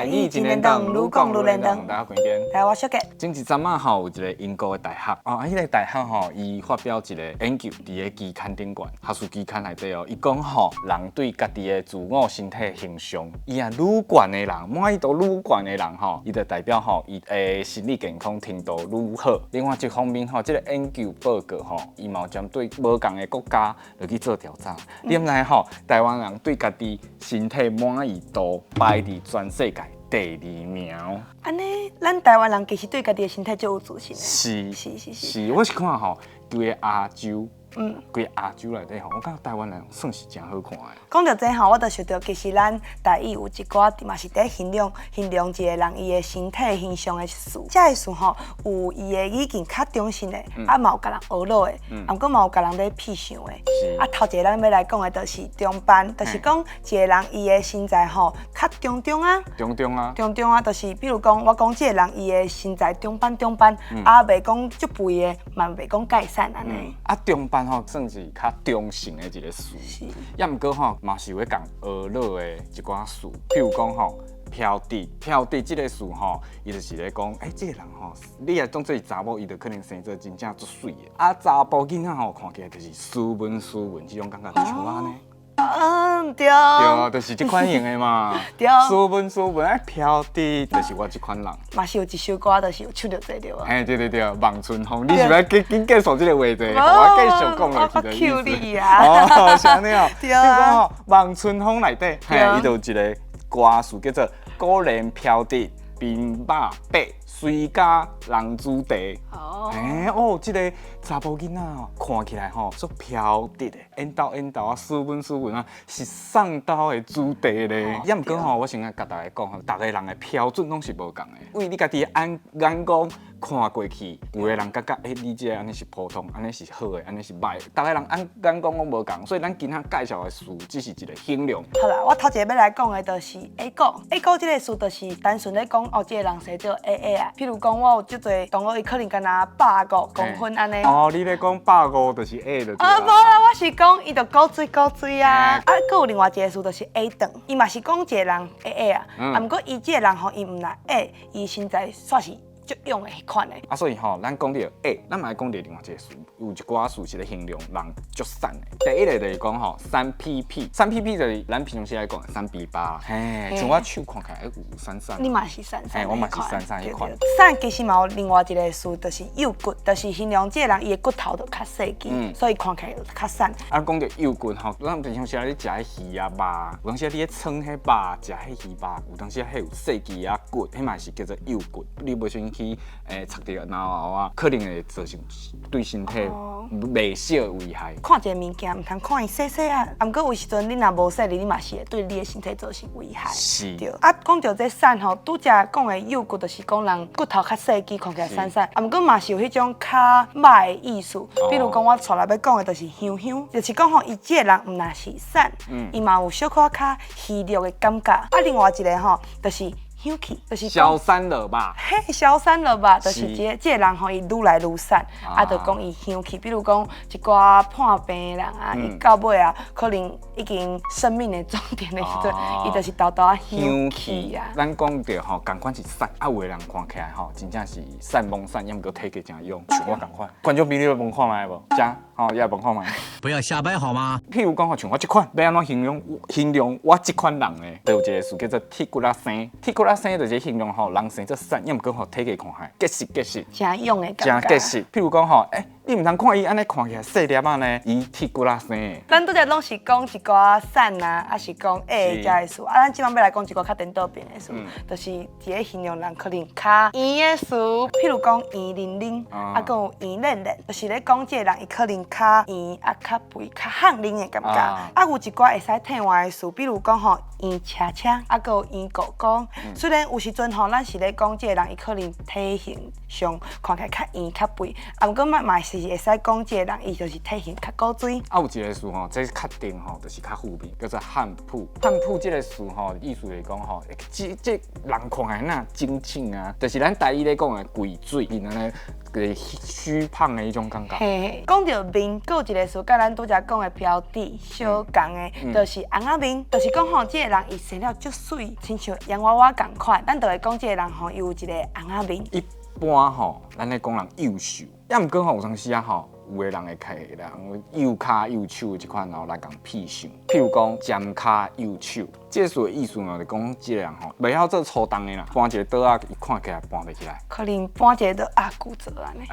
語真連當，愈講愈連當。大家關邊。來，我小杰。前一陣仔吼，有一個英國的大學，哦，彼個大學吼，伊發表一個研究，佇个期刊頂懸，學術期刊內底哦，伊講吼，人對家己的自我身體形象，伊若愈懸的人，滿意度愈懸的人吼，伊就代表吼，伊的心理健康程度愈好。另外一方面吼，這個研究報告吼，伊嘛有針對無仝的國家落去做調查。你毋知吼，台灣人對家己身體滿意度排佇全世界第二名。按呢，咱台灣人其實對家己的身體足有自信的。是。是。是，我是看吼，規个亞洲，規个亞洲內底吼，我感覺台灣人算是誠好看的。講著這吼，我就想著其實咱台語有一寡嘛是佇形容形容一個人伊的身體形象的詞。這个詞吼，有伊的語境較中性的，啊嘛有共人呵咾的，啊毋過嘛有共人咧痞想的。啊，頭一個咱欲來講的就是中班，就是講一個人伊的身材吼較中中啊。中中啊。中中啊，就是比如講，我講這個人伊的身材中班中班，啊袂講足肥的，嘛袂講蓋瘦按呢。啊，中班吼算是較中性的一個詞。抑毋過吼，嘛是有咧共呵咾的一寡詞，譬如講吼，飄滴，飄滴這個詞吼，伊就是咧講，欸，這個人吼，你若當做是查某，伊就可能生做真正足媠的。啊，查埔囡仔吼，看起來就是斯文斯文這種感覺，就像我按呢。對。對，就是這款型的嘛。對。斯文斯文，啊，飄滴，就是我這款人。嘛是有一首歌，就是有唱著這對無？嘿，對對對，望春風，你是欲緊緊繼續這個話題，我繼續講落去的意思。我 cue 你啊。哦，是按呢哦。對啊。你講吼，望春風內底，嘿，伊就有一個歌詞叫做“果然飄滴，貧肉白，隨家人子弟”。哦。欸哦，這個查埔囡仔哦，看起來吼足飄滴的，緣投緣投啊，斯文斯文啊，是送兜的子弟咧。抑毋過吼，我先來共大家講吼，逐個人的標準攏是無仝的。為你家己的眼光看過去，有的人感覺，欸，你這個按呢是普通，按呢是好的，按呢是䆀的。逐个人眼光攏無仝，所以咱今仔介紹的詞只是一個形容。好啦，我頭一個欲來講的就是矮骨。矮骨這個詞就是單純咧講，哦，這個人生做矮矮啊。譬如講，我有足濟同學，伊可能敢若150公分按呢。哦，你咧講150就是矮就對。啊，無啦，我是講伊就古錐古錐啊。啊，閣有另外一個詞就是矮長，伊嘛是講一個人矮矮啊。啊，毋過伊這個人吼，伊毋若矮，伊身材煞是足勇的彼款的。啊，所以吼，咱講著矮，咱嘛愛講著另外一個詞，有一寡詞是咧形容人足瘦的。第一个就是講吼，瘦皮皮，瘦皮皮就是咱平常時來講的瘦皮巴，嘿，像我手看起來有瘦瘦。你嘛是瘦瘦。嘿，我嘛是瘦瘦彼款。瘦其實嘛有另外一個詞，就是幼骨，就是形容這個人伊的骨頭就較細支，所以看起來就較瘦。啊，講著幼骨吼，咱平常時咧食彼魚啊肉，有當時你咧嗆彼肉，食彼魚肉，有當時彼有細支仔骨，彼嘛是叫做幼骨。你無先去插著腦後啊，可能會造成對身體袂少的危害。看一個物件，毋通看伊細細啊，啊，毋過有時陣你若無細膩，你嘛是會對你的身體造成危害。對。啊，講著這瘦吼，拄才講的幼骨，就是講人骨頭較細支，看起來瘦瘦。啊，毋過嘛是有彼種較䆀的意思，比如講我綴來欲講的，就是香香，就是講吼，伊這個人毋若是瘦，伊嘛有小可較虛弱的感覺。啊，另外一個吼，就是香氣，就是消散了吧？嘿，消散了吧？就是這個人吼，伊愈來愈瘦，啊，就講伊香氣。比如講一寡破病的人啊，伊到尾啊，可能已經生命的終點的時陣，伊就是沓沓仔香氣啊。咱講著吼，仝款是瘦，啊，有的人看起來吼，真正是瘦懵瘦，抑毋過體格誠勇，像我仝款。觀眾朋友問看覓無？遮吼，也問看覓。不要瞎掰好嗎？譬如講吼，像我這款，欲按怎形容形容我這款人呢？就有一個詞叫做鐵骨仔生，鐵骨仔生就是形容吼人生做瘦，抑毋過吼體格看起來結實結實，誠勇的感覺。誠結實。譬如講吼，欸，你毋通看伊按呢看起來細粒仔呢，伊鐵骨仔生。咱拄才攏是講一寡瘦啊，抑是講矮的遮的詞，啊，咱這擺欲來講一寡較顛倒變的詞，就是佇咧形容人可能較圓的詞，譬如講圓奶奶，啊，閣有圓練練，就是咧講這個人伊可能較圓啊，較肥、較譀奶的感覺。啊，有一寡會使替換的詞，比如講吼，圓車車，啊，閣有圓糊糊。雖然有時陣吼，咱是咧講這個人伊可能體型上看起來較圓較肥，啊，毋過嘛嘛是會使講這個人伊就是體型較古錐。啊，有一個詞吼，這確定吼，就是較負面，叫做漢普。漢普這個詞吼，意思就是講吼，這人看起來若精醒啊，就是咱台語咧講的規水，按呢個虛胖的彼種感覺。嘿，講著面，閣有一個詞，佮咱拄才講的標致相仝的，就是尪仔面，就是講吼，這個人伊生了足媠，親像洋娃娃仝款，咱就會講這個人吼，伊有一個尪仔面。一般吼，咱咧講人幼瘦，抑毋過吼有當時啊吼，有的人會開人幼跤幼手這款，然後來共戲贓。譬如講尖跤幼手，這個詞的意思呢，就講這個人吼，袂曉做粗重的啦，搬一個桌仔，伊看起來搬袂起來。可能搬一個桌仔骨折按呢，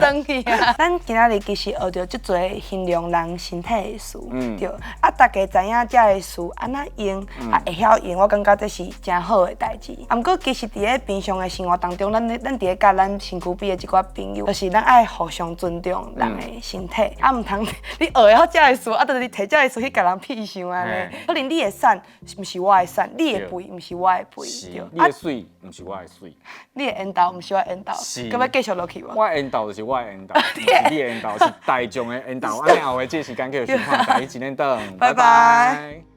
轉去啊。咱今仔日其實學著足濟形容人身體的詞，對。啊，大家知影這个詞按怎用，啊會曉用，我感覺這是誠好的代誌。啊，毋過其實佇咧平常的生活當中，咱佇咧佮咱身軀邊的這寡朋友，就是咱愛互相尊重人的身體，啊，毋通你學會曉這个詞，啊，就是提這个詞去共人戲贓按呢。可能你的瘦毋是我的瘦，你的肥毋是我的肥，對。你的媠毋是我的媠，你的緣投毋是我的緣投，閣欲繼續落去無？我的緣投就是我的緣投，毋是你的緣投，是大眾的緣投。按呢後的這時間繼續收看台語一連檔，拜拜。